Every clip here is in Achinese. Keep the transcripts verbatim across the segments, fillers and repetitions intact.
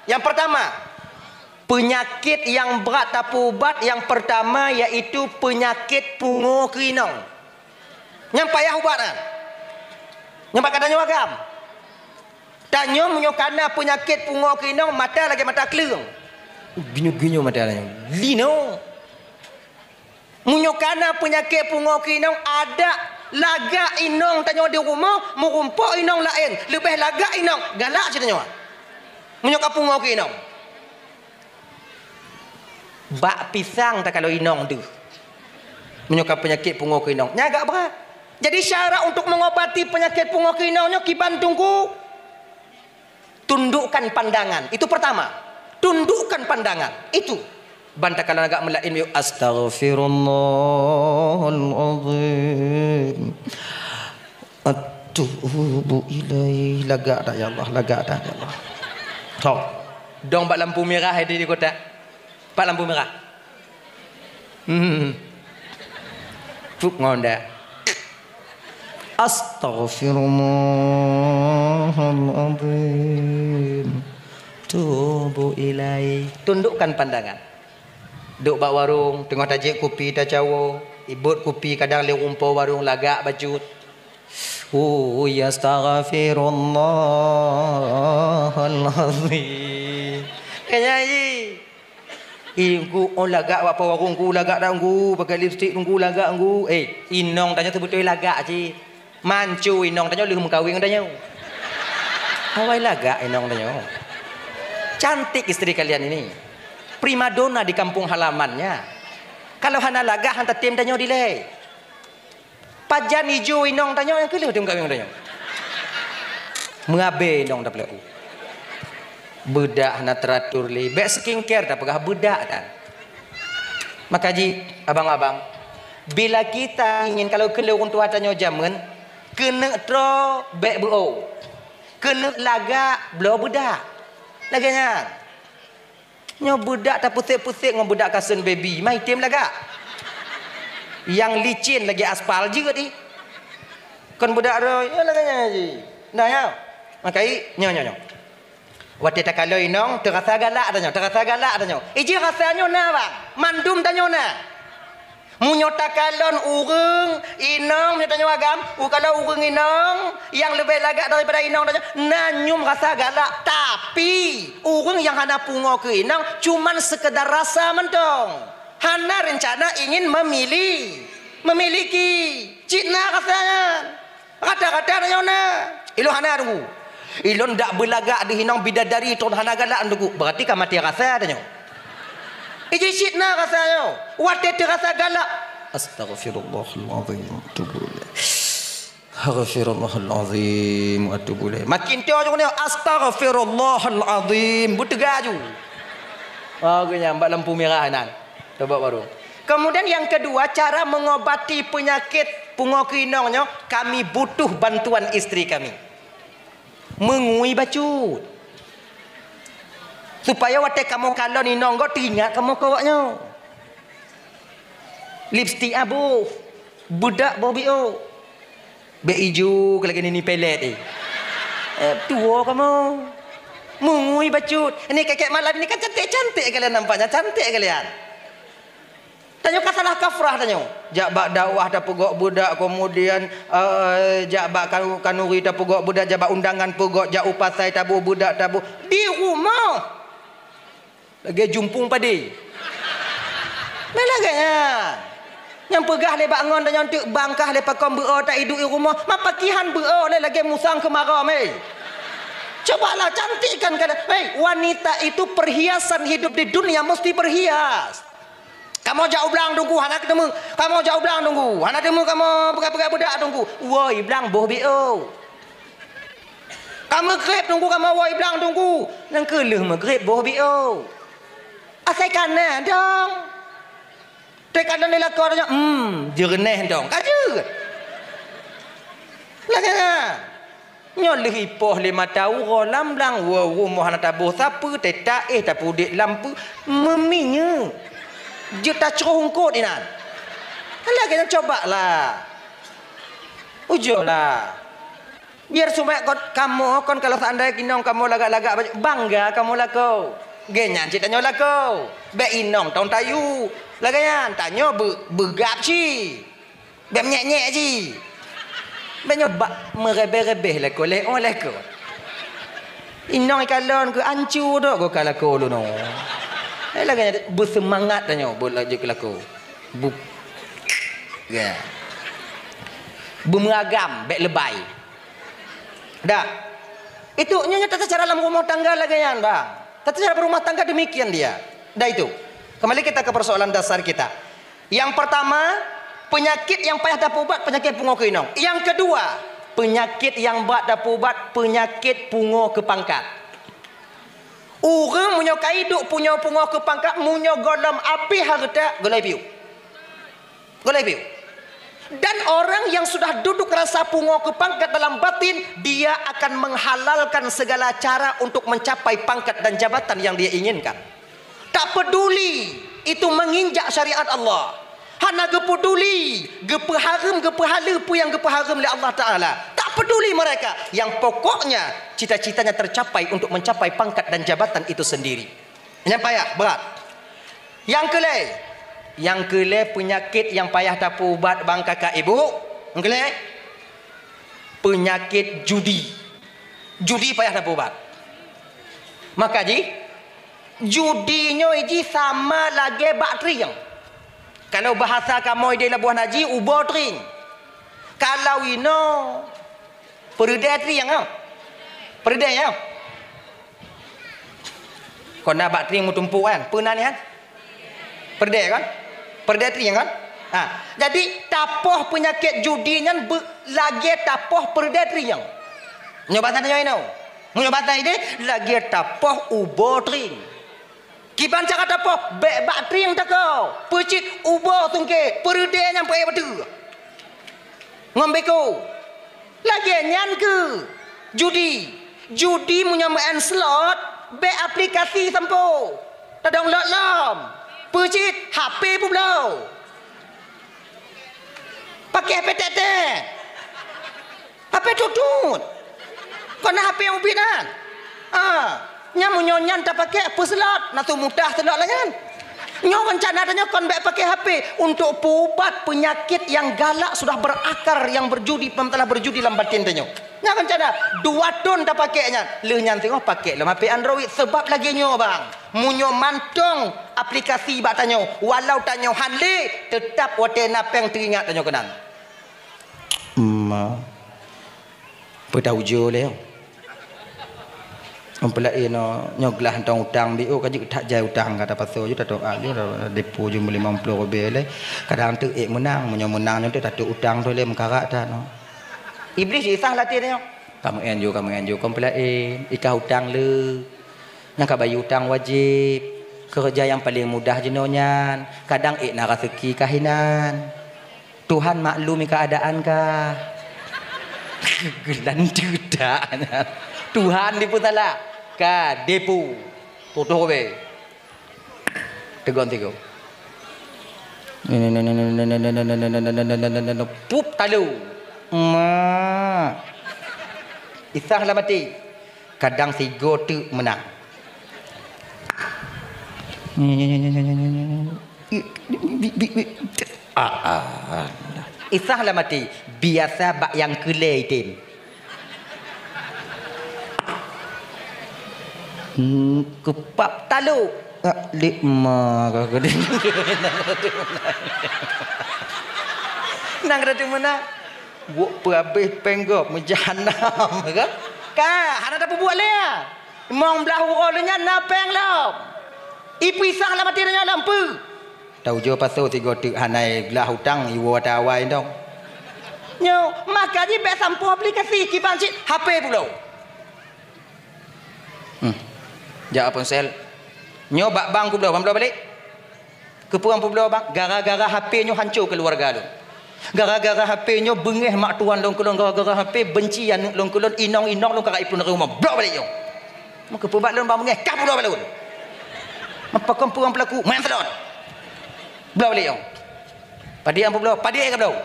Nyang pertama, peunyakét nyang brat tapeuubat nyang pertama yaitu peunyakét pungo keu inong. Nyang payah ubat nyan. Nyang bak geutanyoe agam. Tanyoe meunyoe kana peunyakét pungo keu inong, mata lagèe mata kleueng. Ginyueng-ginyueng mata tanyoe. Linoe. Meunyoe kana peunyakét pungo keu inong, adak lagak inong tanyoe di rumoh, meurumpok inong laén, leubeh lagak inong, galak cit tanyoe. Meunyoe ka pungo keu inong. Bak pisang takalon inong deuh. Meunyoe ka peunyakét pungo keu inong, nyan agak brat. Jadi syarat untuk mengobati peunyakét pungo keu inong nyoe kiban teungku. Tundukkan pandangan. Itu pertama. Tundukkan pandangan. Itu. Ban takalon agak meulaén yuk, "Astaghfirullahalazim. Atubu ilaih." Lagak dak ya Allah, lagak dak ya Allah. Tong. Dong bak lampu merah di, di kotak. Bak lampu merah. Hmm. Cuk ngon dak. Astaghfirullahalazim. Tubu ilaih. Tundukkan pandangan. Duk bak warong, teungoh tajép kupi tacawo, ibot kupi kadang lé rumpok warong lagak bacut. Ui, astaghfirullahalazim. Kaya i. Ingku, oh, lagak bak po warong ku, lagak dak ngku, pakai lipstik ngku, lagak ngku. Eh, inong tanyoe seubeutôi lagak cit. Manco inong tanyoe lheueh meukawen ngon tanyoe. Awai lagak inong tanyoe. Cantik istri kalian ini. Primadona di kampung halamannya. Kalau hana lagak, han tatem tanyoe dilèe. Pajan ijo inong tanyoe nyang keu lheueh teuh meukawen tanyoe. Meuabée inong tapeuleue. Beudak hana teratur lé. Bèk skincare tapeugah beudak tan. Maka jih, abang-abang, bila kita ingin, kalau keu lheueh ureueng tuha tanyoe jameun, keuneuk troe bèk beu-o. Keuneuk lagak bloe beudak. Lagèe nyan. Nyoe beudak tapeusék-peusék ngon beudak kasen baby, ma item lagak. Nyang licin lagèe aspal jeuet ih. Kon beudak roh, nyoe lagèe nyan jih. Nah, ya. Makai, nyoe, nyoe, nyoe. Watèe takalon inong, teurasa galak tanyoe, teurasa galak tanyoe. Ijih rasa nyoe na, bang. Mandum tanyoe na. Meunyoe takalon ureueng inong, meunyoe tanyoe agam, u-, kalau ureueng inong nyang leubeh lagak daripada inong tanyoe, na nyum rasa galak. Tapi, ureueng nyang hana pungo keu inong, cuman sekedar rasa mantong. Hana rencana ingin memili-, memiliki. Cit na rasa nyan. Rata-rata tanyoe na. Ilôn hana, Teungku. Ilôn dak beulagak deuh inong bidadari, tron hana galak, Teungku. Berarti ka maté rasa tanyoe. Ijih cit na rasa nyoe. Watèe teurasa galak. Astaghfirullahalazim. Atubu ilaih. Astaghfirullahalazim. Atubu ilaih. Makin teuh nyoe, astaghfirullahalazim. Beuteuga ju. Ah, geuh nyan bak lampu merah nan. Coba baru. Kemudian yang kedua, cara mengobati penyakit pungo keu inong nyoe, kami butuh bantuan istri kami. Meungui bacut. Supaya watèe kamoe kalon inong gob, teuingat kamoe keu awak nyoe. Lipstik aboh, beudak boh biôk. Bèk ijo keu lagèe nini pelet, eh. Eh, tuwo kamoe. Meungui bacut. Ini kèk-kèk malam ini kan cantik-cantik kalian nampaknya, cantik kalian. Tanyoe ka salah kafrah tanyoe. Jak bak dakwah tapeugok beudak, kemudian, eh, jak bak kanu-, kanuri tapeugok beudak, jak bak undangan peugok, jak u pasai taboh beudak taboh. Di rumoh. Lagèe jumpung padé. Meunan lagèe nyan. Nyang peugah lé bak ngon tanyoe teuk bangkah lé pakon beu-o ta iduek i rumoh, ma pakihan beu-o lé lagèe musang keumarô, mei. Cobalah cantikkan keadaan. Hei, wanita itu perhiasan hidup di dunia, mesti berhias. Kamoe jak u blang Teungku, hana teumé. Kamoe jak u blang Teungku, hana teumé kamoe peugah-peugah beudak Teungku. Woe i blang boh biôk. Ka meugreb Teungku, kamoe woe i blang Teungku. Nyang keu lheueh meugreb boh biôk. Asai ka na dong. Teuka lôn lé lakoe nyoe, hmm, jeureunéh dong. Ka jeuet. Lagèe nyan. Nyoe lheueh ipoh lé mata uroe lam blang, woe rumoh hana taboh sapeue, teuta éh tapeudeh lam peue, meuminyeuk. Jeuet tacroh eungkôt inan. Lagèe nyan cobalah. Ujoe lah. Biar sumak kon, kamoe kon kalau seandai inong kamoe lagak-lagak baju, bangga kamoe lakoe. Gobnyan cit tanyoe lakoe. Bék inong tong tayue. Lagée nyan, tanyoe beu-, beugab cit. Bék menyék-nyék cit. Bék nyoe bak meurebeh-rebeh lakoe, lé oh lakoe. Inong ikalon keu ancu dok goh ka lakoe lôn oh. Eh, lagée nyan beuseumangat tanyoe, beu laju keu lakoe. Bu-, ya. Beumeuagam, bék leubeh. Dah. Itu nyonya tata cara dalam rumah tangga lagée nyan, Bang. Tata cara berumah tangga demikian dia. Dah itu. Kembali kita ke persoalan dasar kita. Yang pertama, penyakit yang payah tapeuubat, penyakit pungo keu inong. Yang kedua, penyakit yang brat tapeuubat, penyakit pungo keu pangkat. Ureuëng meunyoe ka iduek punyo pungo keu pangkat, meunyoe gohlom abéh hareuta, gohlom piôh. Gohlom piôh. Dan orang yang sudah duduk rasa pungo keu pangkat dalam batin, dia akan menghalalkan segala cara untuk mencapai pangkat dan jabatan yang dia inginkan. Tak peduli itu menginjak syariat Allah. Hana geupeduli, geupeuhareuem, geupeuhaleue peue nyang geupeuhareuem lé Allah Taala. Tak peduli mereka. Yang pokoknya, cita-citanya tercapai untuk mencapai pangkat dan jabatan itu sendiri. Nyang payah, brat. Nyang keu lhée, nyang keu lhée peunyakét nyang payah tapeuubat bang kakak ibu, nyang keu lhée, peunyakét judi. Judi payah tapeuubat. Maka jih, judi nyoe jih sama lagée bak trieng. Kalau bahasa kamoe di Labuhan Haji, ubo trieng. Kalau inoe, peureudée trieng, ah. Peureudée, ya. Kon na bak trieng meutumpôk kan? Peue nan nyan? Peureudée kan? Peureudée trieng kan? Ha, jadi tapoh peunyakét judi nyan be-, lagée tapoh peureudée trieng. Nyoe basa tanyoe inoe. Meunyoe basa idéh, lagée tapoh ubo trieng. Kiban cara tapoh, bék bak trieng teuka. Peucit ubo sungkét, peureudée nyan peuék bateue. Ngon beko. Lagée nyan keu judi. Judi meunyoe meu'en slot, bék aplikasi sampoe. Tadong lot lom. Peucit, H P peubloe. Pakai H P tek-tek. H P tutut. Kon na H P nyang ubit nyan. Ah, nyan meunyoe nyan tapakai peuslot, na teuh mudah slot lagée nyan. Nyoe rencana tanyoe kon bék pakai H P untuk peuubat peunyakét nyang galak sudah berakar nyang berjudi, telah berjudi lam batin tanyoe. Nyan rencana dua thon tapakai nyan. Lheueh nyan singoh pakai lom H P Android sebab lagée nyoe bang. Meunyoe mantong aplikasi bak tanyoe, walau tanyoe han lé, teutap watée na péng teuingat tanyoe keunan. Ma. Peue taujoe lé? Meupeulak inoe nyoe glah tong utang biôh ka jeuet that jai utang ka tapasoe ju tatoa ju depo ju limong ploh ribée lé. Kadang teuk ék meunang, meunyoe meunang nyoe teuk tatuk utang tu lé meukarat that nyoe. Iblih jisah latih nyoe. Kamu enjoy, kamu enjoy, kamu pelain, ikah utang le. Nyang ka bayeue utang wajéb. Keureuja nyang paleng mudah jinoe nyan, kadang ék na raseuki ka hinan. Tuhan maklumi keuadaan kah? Geulanteue that nyan. Tuhan dipeusalah. Ka depu. Tutoe be. Tegon tigo. Pup talu. Ma. Isah lam até. Kadang sigo teuk meunang. Ah, ah. Isah lam até, biasa bak nyang keu lhée item. Hmm, keupap talok. Ah, lé ma ka keudeh. Nang keudeh teumeunak. Buet peuhabéh péng gob meujahanam, kan? Ka, hana tapeubuet lé, ya? Mong blah uroe lheueh nyan na péng lom. Ipeusah lam até tanyoe lom peue? Taujoe pasoe sigo teuk hana glah utang iwoe ata awai dong. Nyoe, maka jih bék sampoe aplikasi kiban cit H P pulo. Hmm. Jak ponsel. Nyoe bak bank kubloe, ban bloe balek. Keupeue nyang peubloe bang? Gara-gara H P nyoe hanco keuluwarga lôn. Gara-gara H P nyoe beungéh mak tuan lôn keu lôn, gara-gara H P benci aneuk lôn keu lôn, inong-inong lôn ka rayeuk iplueng dari rumoh. Bloe balek nyoe. Meukeupeubat lôn bang beungéh, ka bloe balek lôn. Meupakon peue nyang peulaku, meunan seudot. Bloe balek nyoe. Padé nyang peubloe, padé ka bloe.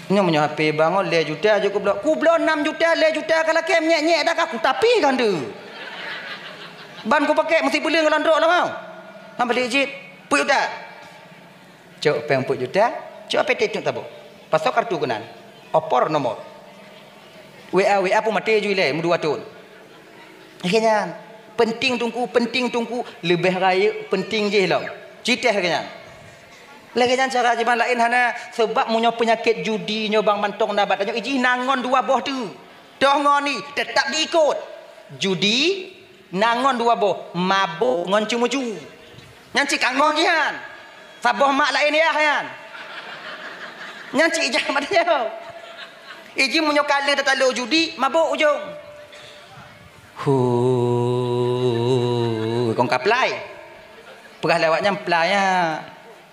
Nyoe meunyoe H P bangon lhèe juta jeuet kubloe. Kubloe nam juta, lhèe juta ka lakèe nyèk-nyèk dah ka kutapih kan tu. Ban kupakèk meusi peuleueng lam trok lom. Hana balik jeuet. Peuet juta. Cok péng peuet juta, cok H P teuh cok tabok. Pasoe kartu keunan. Opor nomor. W A, W A pun maté ju ilèe, meudua thôn. Lagèe nyan. Penting Teungku, penting Teungku, leubeh rayeuk penting jih lom. Citèh lagèe nyan. Lagèe nyan cara jiban laén hana, seubab meunyoe peunyakét judi nyoe bang mantong na bak tanyoe, ijih na ngon dua boh teuk. Toh ngon i, teutap diikot. Judi na ngon dua boh, mabök ngon ceumeucue. Nyan cit ka ngon jih nyan. Saboh mak laén yah nyan. Nyan cit ijak mat nyoe. Ijih meunyoe ka lheueh tatalo judi, mabök ujong. Hu, kong ka plai. Peugah lé awak nyan plai nyan.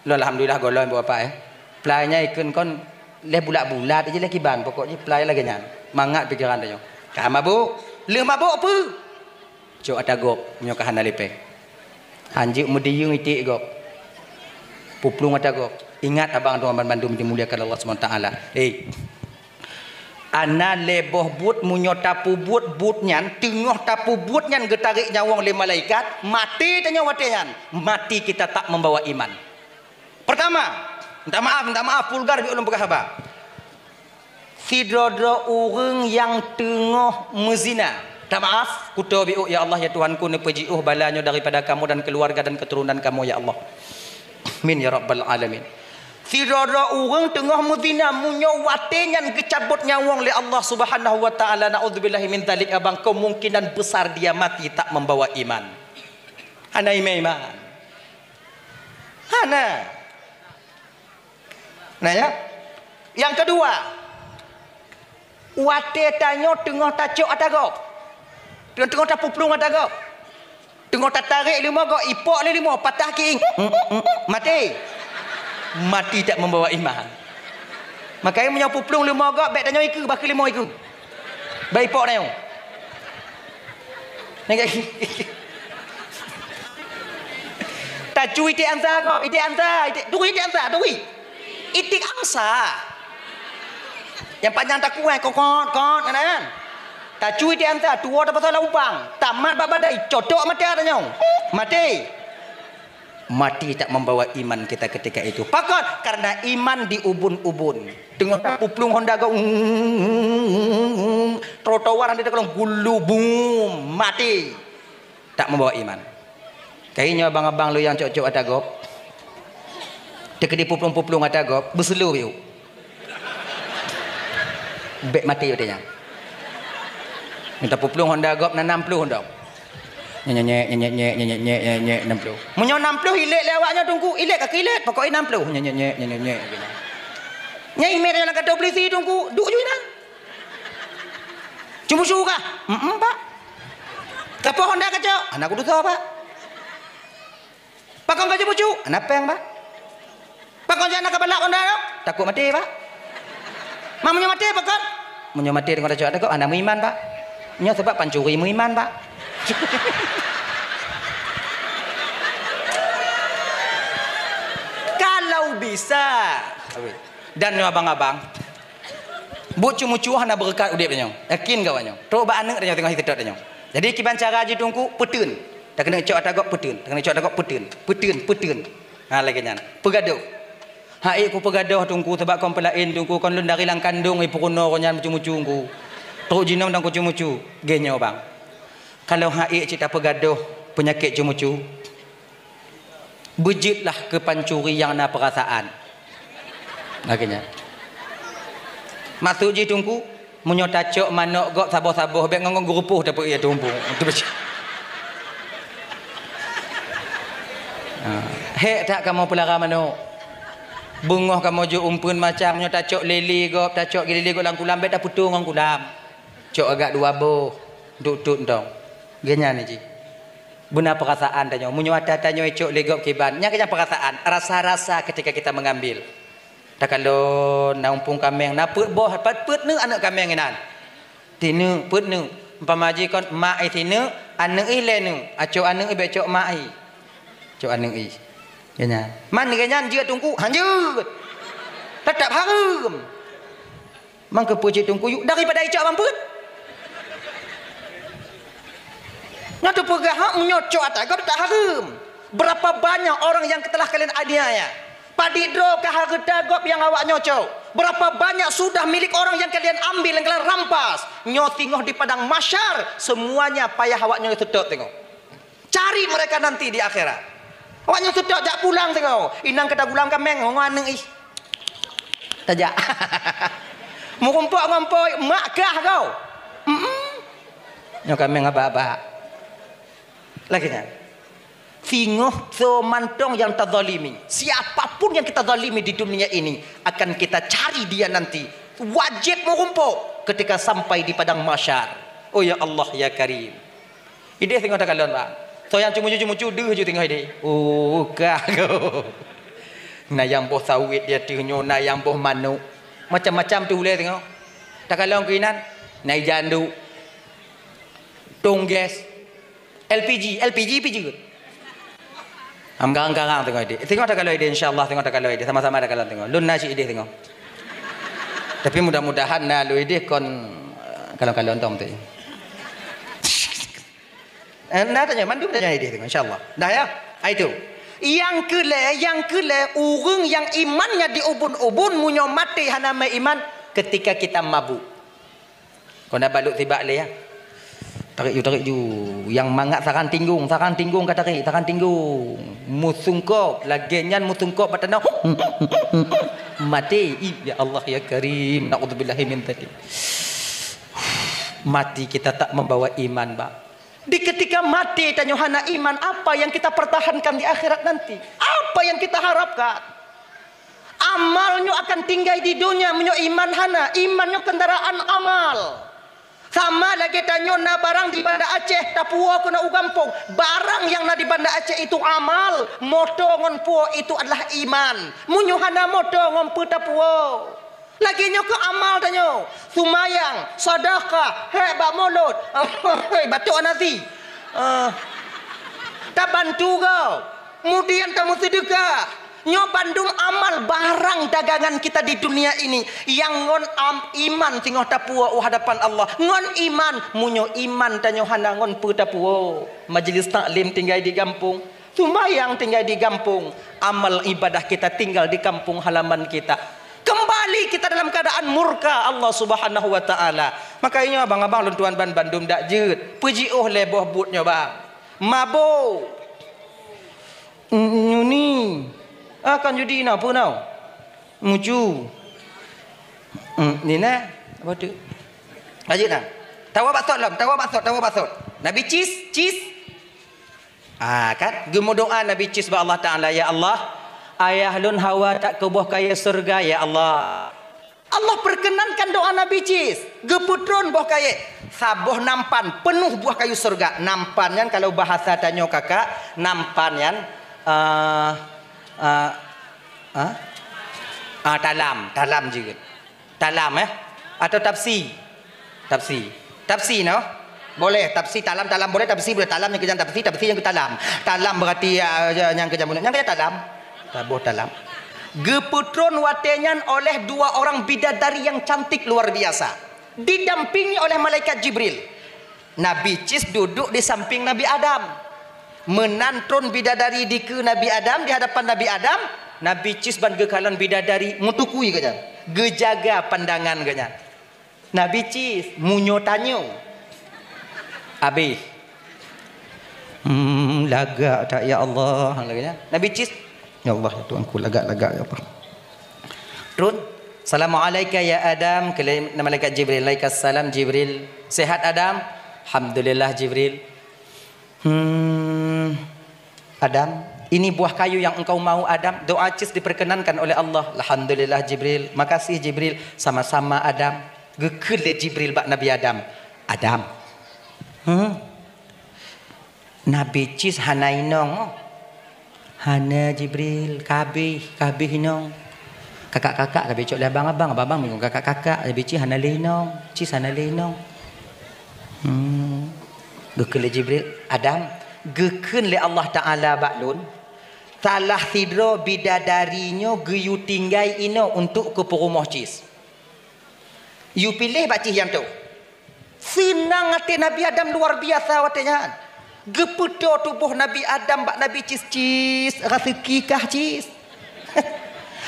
Lôn alhamdulillah gohlom buet apa, eh. Plai nyan ikheun kon lheueh bulat-bulat ijih lheueh kiban, pokok jih plai lagèe nyan. Mangat pikeran tanyoe. Ka mabök. Lheueh mabök peue? Cok ata gob, meunyoe ka hana lé péng. Hanjeuet meudiyeueng iték gob. Puplueng ata gob. Ingat abang droe banmandum dimuliakan Allah Subhanahu Wa Taala. Hei. Ana lhèe boh buet meunyoe tapeubuet buet nyan, teungoh tapeubuet nyan geutarek nyawöng lé malaikat, maté tanyoe watèe nyan, mati kita tak membawa iman. Pertama, minta maaf, minta maaf, vulgar jeuet ulôn peugah haba. Sidroe-droe ureueng nyang teungoh meuzina. Minta maaf, kutoe biôk, ya Allah, ya Tuhanku, neupeujiôh bala nyoe daripada kamoe dan keuluwarga dan keuturonan kamoe, ya Allah. Amin, ya Rabbal Alamin. Sidroe-droe ureueng teungoh meuzina, meunyoe watèe nyan geucabot nyawöng lé Allah Subhanahu Wa Taala, naudzubillahi min dzalik, abang, kemungkinan besar dia mati tak membawa iman. Hana iman. Hana. Nah, ya. Nyang keudua, watèe tanyoe teungoh tacok ata gob. Teungoh, teungoh tapuplueng ata gob. Teungoh tatarek leumo gob, ipok lé leumo, patah kiéng. Maté. Mati tak membawa iman. Makanya meunyoe puplueng leumo gob, bèk tanyoe ikeue, bah kheueh leumo ikeue. Bèk ipok tanyoe. Tacue iték ansa ko, iték ansa, iték, turi iték ansa, turi. Iték ansa. Nyang panyang takuai, kokot, kot, kan? Tacue iték ansa, tuwoe tapasang lam ubang. Tamat bak badai, cotok mata tanyoe. Maté. Mati tak membawa iman kita ketika itu. Pakon? Karena iman diubun-ubun. Teungoh tapuplueng honda gob, trotoar di dalam gulu, bum, mati. Tak membawa iman. Kayée nyoe abang-abang lôn nyang cok-cok ata gob. Teukeudi puplueng-puplueng ata gob, beuseulo biôh. Bék maté watée nyan. Minta peuplong honda gob na nam ploh dong. Nyek, nyek, nyek, nyek, nam ploh. Meunyoe nam ploh ilét lé awak nyoe teungku, ilét ka keu ilét, pokok jih nam ploh. Nyek, nyek, nyek, nyek, nyek, nyek. Nyan imét nyang ka teupeulisi teungku, duek ju inan. Cuma su kah? Em, em, Pak. Kapoh honda kacok? Hana kutusoe, Pak. Pakon ka jibucu? Hana péng, Pak. Pakon jih hana kabalak honda nyoe? Takot maté, Pak. Ma meunyoe maté, pakon? Meunyoe maté deungon tacok takot, hana meuiman, Pak. Nyoe sabab pancuri meuiman, Pak. Kalau bisa. Dan nyoe abang-abang, buet cu-mucu hana beureukat udeb tanyoe. Yakin keu awak nyoe. Trok bak aneuk tanyoe teungoh jiseutôt tanyoe. Jadi kiban cara jih teungku, peuteun. Takeuneuk cok ata gob peuteun, takeuneuk cok ata gob peuteun, peuteun, peuteun. Ha, lagée nyan. Peugadôh. Hai ku peugadôh teungku, sabab kon peulaén teungku, kon lôn dari lam kandong, i peurunoe nyan mucu-mucu teungku. Trok jinom dan kucu-mucu. Geuh nyoe bang. Kalau hai cit tapeugadôh peunyakét cu-mucu, beujeuetlah keu pancuri nyang na peurasaan. Lagée nyan. Maksud jih teungku, meunyoe tacok manok gob saboh-saboh, bék ngon-ngon geurupoh tapeuék tumpung. Ha. Hék that kamoe peulara manok. Beungoh kamoe jok umpeuen macam, meunyoe tacok lélé gob, tacok lélé gob lam kulam, bék tapeutoe ngon kulam. Cok agak dua boh, duek tot dong. Geuh nyan jih. Beuna peurasaan tanyoe. Meunyoe ata tanyoe icok lé gob kiban, nyan keujang peurasaan, rasa-rasa ketika kita mengambil. Takalon na umpung kaméng, na peuet boh, peuet, peuet neuk aneuk kaméng inan. Tineuk, peuet neuk. Umpama jih kon mak i tineuk, aneuk i lhée neuk. Acok aneuk i bék cok mak i. Cok aneuk i. Geuh nyan. Man geuh nyan jeuet teungku, hanjeuet. Teutap hareuem. Mangkeupeu cit Teungku Yuk daripada icok ban peuet. Nyoe teupeugah hak meunyoe cok ata gob tak hareuem. Berapa banyak orang yang telah kalian aniaya? Padit droe ka hareuta gob nyang awak nyoe cok. Berapa banyak sudah milik orang yang kalian ambil, yang kalian rampas? Nyoe singoh di padang mahsyar, semuanya payah awak nyoe seutôt singoh. Cari mereka nanti di akhirat. Awak nyoe seutôt jak pulang singoh. Inong ka tagulang kaméng ngon aneuk ih. Tajak. Meurumpok ngon po mak kah kau. Mm-mm. Nyoe kaméng abak-abak. Lagèe nyan. Singoh soe mantong nyang tazalimi, siapapun yang kita zalimi di dunia ini, akan kita cari dia nanti. Wajib meurumpok ketika sampai di padang mahsyar. Oh ya Allah, ya Karim. Idéh singoh takalon, Bang. Soe nyang ceumucu-ceumucu deuh ju singoh idéh. Oh, kah. Na nyang boh sawét di ateueh nyoe, na nyang boh manok. Macam-macam teuh ulèe singoh. Takalon keuinan, na jandu. Tong gas. L P G, L P G pi jeuet. Am garang-garang singoh idéh. Singoh takalon idéh, insya Allah singoh takalon idéh. Sama-sama takalon singoh. Lôn na cit idéh singoh. Tapi mudah-mudahan na lôn idéh kon, eh, kalon-kalon tom tu. Eh, na tanyoe, mandum tanyoe idéh singoh, insya Allah. Dah ya? Ah, itu. Nyang keulhèe, nyang keulhèe, ureueng nyang imannya diubun-ubun, meunyoe maté hana meuiman, ketika kita mabuk. Kon na balut sibak lé, ya. Tarék ju, tarék ju. Nyang mangat saran tinggong, saran tinggong ka tarék, saran tinggong. Meusungkop, lagèe nyan meusungkop bak tanoh. Maté. Ih, ya Allah, ya Karim. Na'udzubillahi min dzalik. Mati kita tak membawa iman, Bang. Di ketika mati tanyoe hana iman, apa yang kita pertahankan di akhirat nanti? Apa yang kita harapkan? Amal nyoe akan tinggai di donya meunyoe iman hana. Iman nyoe kendaraan amal. Sama lagèe tanyoe na barang di Banda Aceh, tapuwoe keunoe u gampông. Barang nyang na di Banda Aceh itu amal, moto ngon puwoe itu adalah iman. Meunyoe hana moto ngon peue tapuwoe. Lagèe nyoe keuh amal tanyoe, seumayang, sedekah, hék bak mulod, batuk nasi. Ah. Tabantu gob, kemudian tameuseudeukah. Nyoe bandum amal barang dagangan kita di dunia ini. Nyang ngon am-, iman singoh tapuwoe u hadapan Allah. Ngon iman, meunyoe iman tanyoe hana ngon peue tapuwoe. Majlis taklim tinggai di gampông. Sumbayang tinggai di gampông, amal ibadah kita tinggal di kampung halaman kita. Kembali kita dalam keadaan murka Allah Subhanahu wa Ta'ala. Makanya abang-abang lôn tuan ban bandum dak jeuet. Peujiôh lé boh buet nyoe, bang. Mabô. Nyuni. Ah, kan judi na, peue na? Mucu. Hmm, ni na. Apa tu? Lanjut na. Tawa baksot lom, tawa baksot, tawa baksot. Nabi Cis, Cis. Ah, kan? Geumeudoa Nabi Cis bak Allah Taala, "Ya Allah, ayah lôn Hawa tak keu boh kayèe syeuruga, ya Allah." Allah perkenankan doa Nabi Cis. Geupeutron boh kayèe, saboh nampan peunoh boh kayèe syeuruga. Nampan nyan kalau bahasa tanyoe kakak, nampan nyan, eh, eh, eh? Ah, talam, talam jeuet. Talam, eh? Atau tapsi? Tapsi. Tapsi, no? Boleh, tapsi, talam, talam boleh, tapsi boleh. Talam nyang keujan tapsi, tapsi nyang keu talam. Talam berarti, ah, nyang keujan bunoe. Nyang keujan talam. Taboh talam. Geupeutron watèe nyan oleh dua orang bidadari yang cantik luar biasa. Didampingi oleh malaikat Jibril. Nabi Cis duduk di samping Nabi Adam. Meunan tron bidadari dikeue Nabi Adam di hadapan Nabi Adam, Nabi Cis ban geukalon bidadari meutukui geuh nyan, geujaga pandangan geuh nyan. Nabi Cis, meunyoe tanyoe, abéh. Hmm, lagak that, ya Allah, lagak nyan. Nabi Cis, "Ya Allah, ya Tuhanku, lagak-lagak, ya Allah." Tron, "Assalamualaika ya Adam," kheun lé malaikat Jibril. "Alaikas salam Jibril." "Sehat Adam?" "Alhamdulillah Jibril." "Hmm, Adam, ini buah kayu yang engkau mau Adam?" Doa Cis diperkenankan oleh Allah. "Alhamdulillah Jibril." "Makasih Jibril." "Sama-sama Adam." Geukheun lé Jibril bak Nabi Adam. "Adam." Hmm. Nabi Cis hana inong. "Hana Jibril, ka habéh, ka habéh inong." Kakak-kakak ka beucok lé abang-abang, abang-abang meunyoe kakak-kakak, Nabi Cis hana lé inong, Cis hana lé inong. Hmm. Geukheun lé Jibril, "Adam, geukheun lé Allah Taala bak lôn, salah sidroe bidadari nyoe geuyue tinggai inoe untuk keu peurumoh Cis." Yue piléh bak cih nyang toh. Seunang até Nabi Adam luar biasa watée nyan. Geupeutoe tuboh Nabi Adam bak Nabi Cis, "Cis, raseuki kah, Cis?"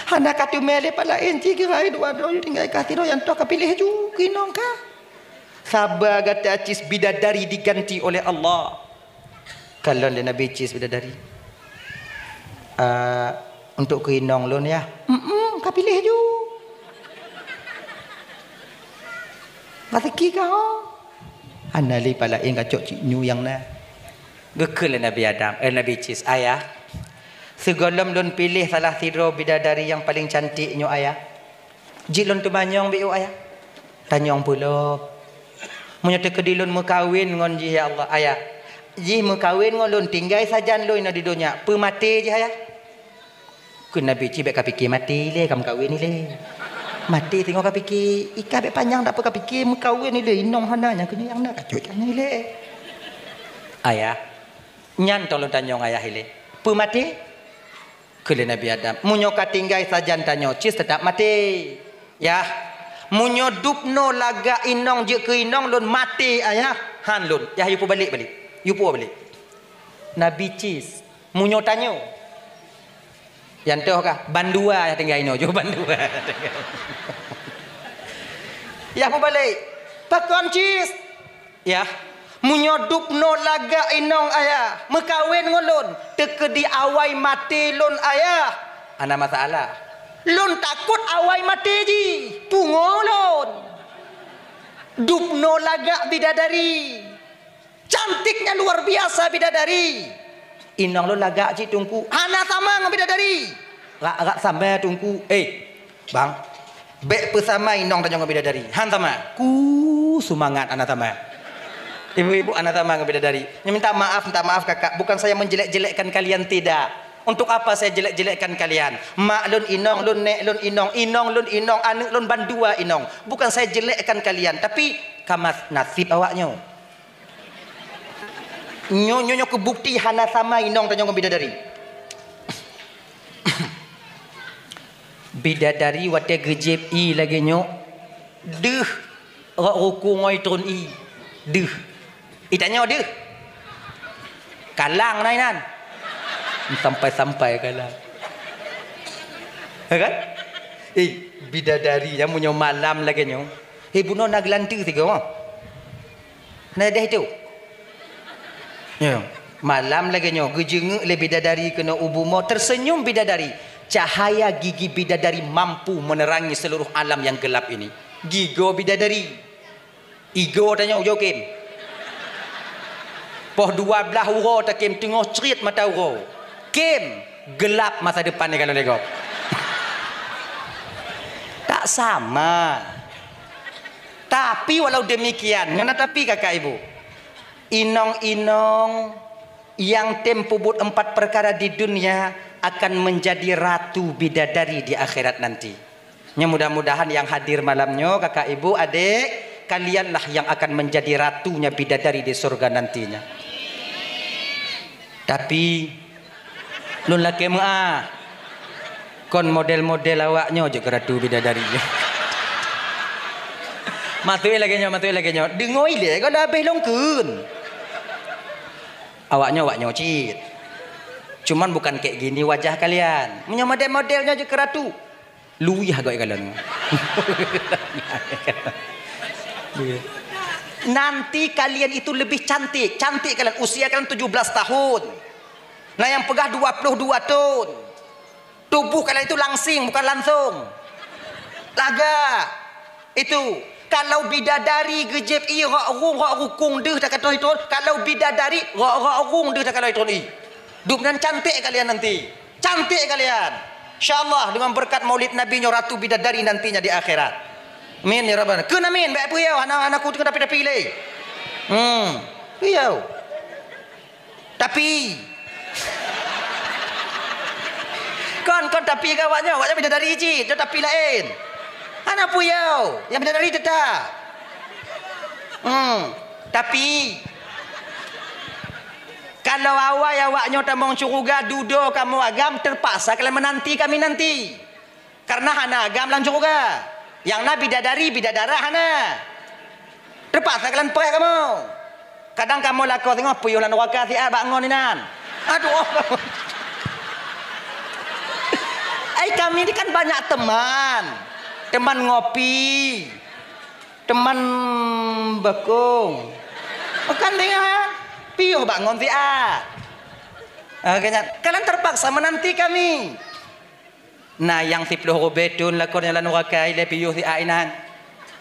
"Hana ka teumé lé pat laén, Cis, kira dua droe tinggai kah sidroe nyang toh ka piléh ju keu inong kah." Saba gata, Cis, bidadari diganti oleh Allah. Kalon lé Nabi Cis bidadari. "Ah, untuk keu inong lôn, yah?" "Mm-mm, ka piléh ju." "Raseuki kah, ho?" "Hana lé pat laén, kacok cit nyoe nyang na." Geukheun lé Nabi Adam, eh, Nabi Cis, "Ayah, sigohlom lôn piléh salah sidroe bidadari nyang paleng cantik nyoe, Ayah. Jeuet lôn teumanyong beu, Ayah." "Tanyong peue lom?" "Meunyoe teukeudi lôn meukawen ngon jih, ya Allah, Ayah, jih meukawen ngon lôn, tinggai sajan lôn inoe di donya, peue maté jih, Ayah?" Kheun Nabi Cis, "Bék ka pike maté ilée, ka meukawen ilée. Maté singoh ka pike, i kah bék panyang, dak peue ka pike meukawen ilée, inong hana, nyang keunoe nyang na, kacok nyan ilée." "Ayah, nyan teuh lôn tanyong ayah ilée. Peue maté?" Kheun lé Nabi Adam, "Meunyoe ka tinggai sajan tanyoe, Cis, teutap maté. Yah, meunyoe dubnoe lagak inong jeuet keu inong lôn, maté ayah, han lôn. Yah, yue pubalék balik. Yue pubalék." Nabi Cis, "Meunyoe tanyoe?" "Nyang toh kah?" "Bandua yah tinggai inoe ju, bandua." "Yah pubalék." "Pakon, Cis?" "Yah, meunyoe dubnoe lagak inong ayah, meukawen ngon lôn, teukeudi awai maté lôn ayah, hana masalah. Lôn takot awai maté jih, pungo lôn. Dubnoe lagak bidadari. Cantiknya luar biasa bidadari." "Inong lôn lagak cit, Teungku." "Hana sama ngon bidadari." "Rak-rak sama, Teungku." "Eh, Bang, bék peusama inong tanyoe ngon bidadari. Han sama." Ku seumangat, hana sama. Ibu-ibu, hana sama ngon bidadari. Nyoe minta maaf, minta maaf, Kakak. Bukan saya menjelek-jelekkan kalian, tidak. Untuk apa saya jelek-jelekkan kalian? Mak lôn inong, lôn nék lôn inong, inong lôn inong, aneuk lôn bandua inong. Bukan saya jelekkan kalian, tapi ka mas-, nasib awaknyoe. Nyoe, nyoe, nyoe keu bukti hana sama inong tanyoe ngon bidadari. Bidadari watée geujieb ié lagée nyoe, deuh rot rukung ngon itron ié. Deuh. Itanyoe deuh. Kalang na inan. Sampai-sampai kalang. Ya kan? Eh, bidadari nyang meunyoe malam lagée nyoe. Eh, bunoe na geulanteue sigoe, ha? Na deh tu. Ya. Malam lagée nyoe, geujeungeuk lé bidadari keunoe u bumoe, tersenyum bidadari. Cahaya gigi bidadari mampu menerangi seluruh alam yang gelap ini. Gigoe bidadari. Igoe tanyoe ujoe kém. Poh dua blaih uroe takém teungoh crit mata uroe. Kém, gelap masa depan ni kalau lé gob. Tak sama. Tapi walau demikian, ngon tapi kakak ibu, inong-inong yang tem peubuet empat perkara di dunia akan menjadi ratu bidadari di akhirat nanti. Nya mudah-mudahan yang hadir malam nyoe, kakak ibu, adek, kalianlah yang akan menjadi ratunya bidadari di surga nantinya. Tapi, lôn lakée meu'ah. Kon model-model awak nyoe jeuet keu ratu bidadari. Maksud lagée nyoe, maksud lagée nyoe. Deungoe ilée, kalau habéh lôn kheun. Awak nyoe, awak nyoe cit. Cuman bukan kayak gini wajah kalian. Meunyoe model-model nyoe jeuet keu ratu. Luyah gawai kalian. Nanti kalian itu lebih cantik. Cantik kalian, usia kalian tujuh belas tahun. Nah, yang peugah dua puluh dua tahun. Tubuh kalian itu langsing, bukan langsung. Lagak. Itu. Kalau bidadari geujieb ié rot rung, rot rukung deuh takatoh itron, kalau bidadari rot, rot rung deuh takatoh itron ié. Dum nan cantik kalian nanti. Cantik kalian. Insya Allah dengan berkat Maulid Nabi nyoe ratu bidadari nantinya di akhirat. Amin ya rabbal. Kheun amin, bék peuyeuh, hana, hana ku tapi-tapi lé. Hmm. Peuyeuh. Tapi. Kon, kon tapi keu awak nyoe, awak nyoe bidadari cit, nyoe tapi laén. Hana peuyeuh, nyang bidadari teutap. Hmm. Tapi. Kalau awai awak nyoe tamong syeuruga, dudoe kamoe agam, terpaksa kalian menanti kami nanti. Karena hana agam lam syeuruga. Nyang na bidadari, bidadarah hana. Teupaksa kalon preh kamoe. Kadang kamoe lakoe singoh piôh lam nuraka siat bak ngon inan. Aduh. Ai kami ni kan banyak teman. Teman ngopi. Teman bakong. Kan singoh piôh bak ngon siat. Ah, kanya, kalian terpaksa menanti kami. Na nyang siplôh rubée thon lakoe nyoe lam nuraka ilée piôh siat inan.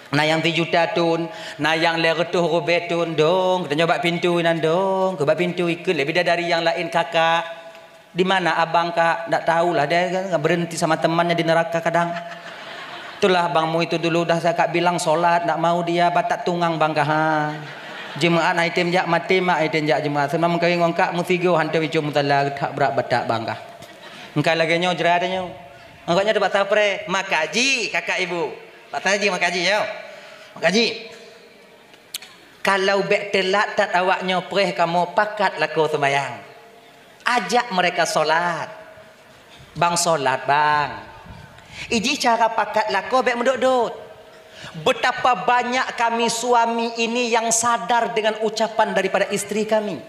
Na nyang sijuta thon, na nyang lhée reutôh rubée thon, dong, geutanyoe bak pintoe inan dong, keu bak pintoe ikheun lé bidadari nyang laén, "Kakak, di mana abang, Kak?" "Ndak tahulah, dia kan berhenti sama temannya di neraka kadang. Itulah abangmu itu dulu dah saya Kak bilang sholat, ndak mau dia, batat tungang bang kah, ha. Jeumaat hai tem jak maté mak hai tem jak jeumaat. Seunang meukawen ngon Kak meusigoe hantom icue musala geutak brat batat bang kah." Engkai lagée nyoe jrat tanyoe. Awaknyan teupaksa preh, "Makaji, kakak ibu." Paksa ji makaji, yo. Makaji. Kalau bék teulat that awaknyoe preh kamoe pakat lakoe seumayang. Ajak mereka sholat. "Bang, sholat, Bang." Iji cara pakat lakoe bék meudot-dot. Betapa banyak kami suami ini yang sadar dengan ucapan daripada istri kami.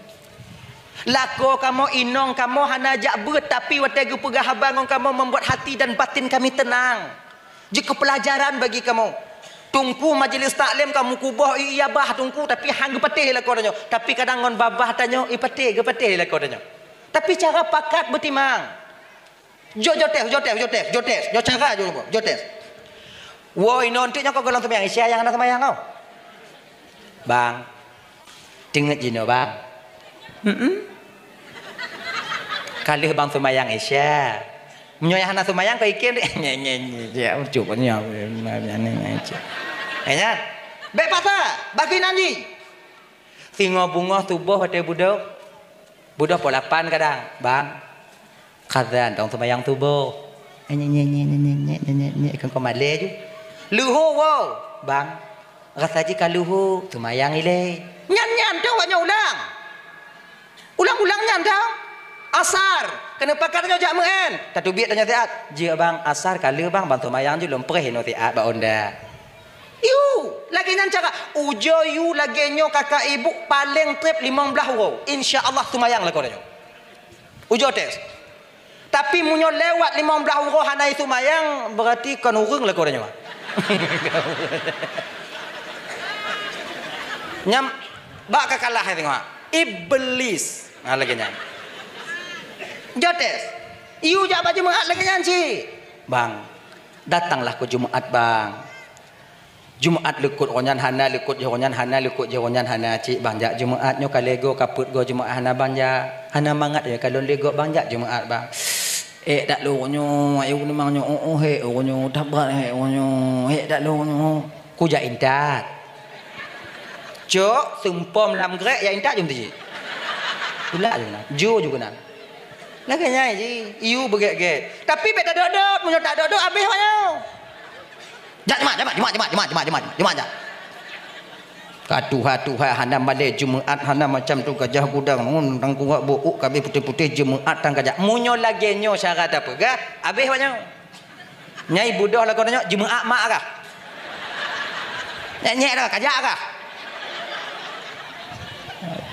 Lakoe kamoe, inong kamoe hana jak beuet, tapi watée geupeugah haba ngon kamoe membuat hati dan batin kami tenang. Jeuet keu peulajaran bagi kamoe. Teungku majlis taklim kamoe kuboh i babah teungku, tapi han geupatéh lakoe tanyoe. Tapi kadang ngon babah tanyoe ipatéh, geupatéh lakoe tanyoe. Tapi cara pakat beutimang. Jo, jo tes, jo tes, jo tes, jo tes. Jo cara jo, jo tes. Woi, non tik nyoe kau golom seumayang Isya nyang hana seumayang kau. Bang. Teungeut jinoe, Bang. Hmm. Ka lheueh bang seumayang Isya. Meunyoe nyang hana seumayang kau ikem deh. Nye, nye, nye, nye, ucup nyoe. Eh, nyan. Bék paksa, bagi nan jih. Singoh beungoh suboh watée budok. Budok poh lapan kadang, "Bang, kazan dong seumayang suboh." Nyek, nyek, nyek, kon kau malée ju. Leuhô woe, "Bang, rasa jih ka leuhô, seumayang ilée." Nyan, nyan, dong awaknyoe ulang. Ulang-ulang nyan dong. Asar, keuneuk pakat tanyoe jak meu'en. Tateubiet tanyoe siat. "Jeuet bang, asar ka lheueh bang, bang seumayang ju lôn preh inoe siat bak honda." Yue, lagée nyan cara. Ujoe yue lagée nyoe kakak ibu paleng treb limong blaih uroe. Insya Allah seumayang lakoe tanyoe. Ujoe tes. Tapi meunyoe lewat limong blaih uroe hana seumayang, berarti kon ureuëng lakoe tanyoe. Nyam bak ka kalah hai tengok. Iblis. Ha lagée nyan. Ujoe tes. Yue jak bak Jumaat lagée nyan cit. Bang, datanglah keu Jumaat, Bang. Jumaat leukot roh nyan hana, leukot jih roh nyan hana, leukot jih roh nyan hana. Cit bang jak Jumaat nyoe ka lego ka peuet go Jumaat hana bang jak. Hana mangat ya kalon lego bang jak Jumaat bang. Eh dak lo nyoe, ayo memang nyoe oh oh hek oh nyoe tabrak hek oh nyoe hek dak lo nyoe. Ku jak intat. Cok seumpom lam grek ya intat jom tiji. Pula jom nan. Jo juga nan. Lagée nyan ji, iyu beugét-gét. Tapi bék tadot-dot, meunyoe tadot-dot abéh awak nyoe. Jak, jeumat, jeumat, jeumat, jak. Ka tuha-tuha hana malée Jeumaat, hana macam tu gajah gudang, ngon tangkurak buuk kabeh putéh-putéh Jeumaat tan kajak. Meunyoe lagée nyoe syarat tapeugah, abéh awak nyoe. Nyai budoh lakoe tanyoe Jeumaat mak kah? Nyek-nyek dah kajak kah?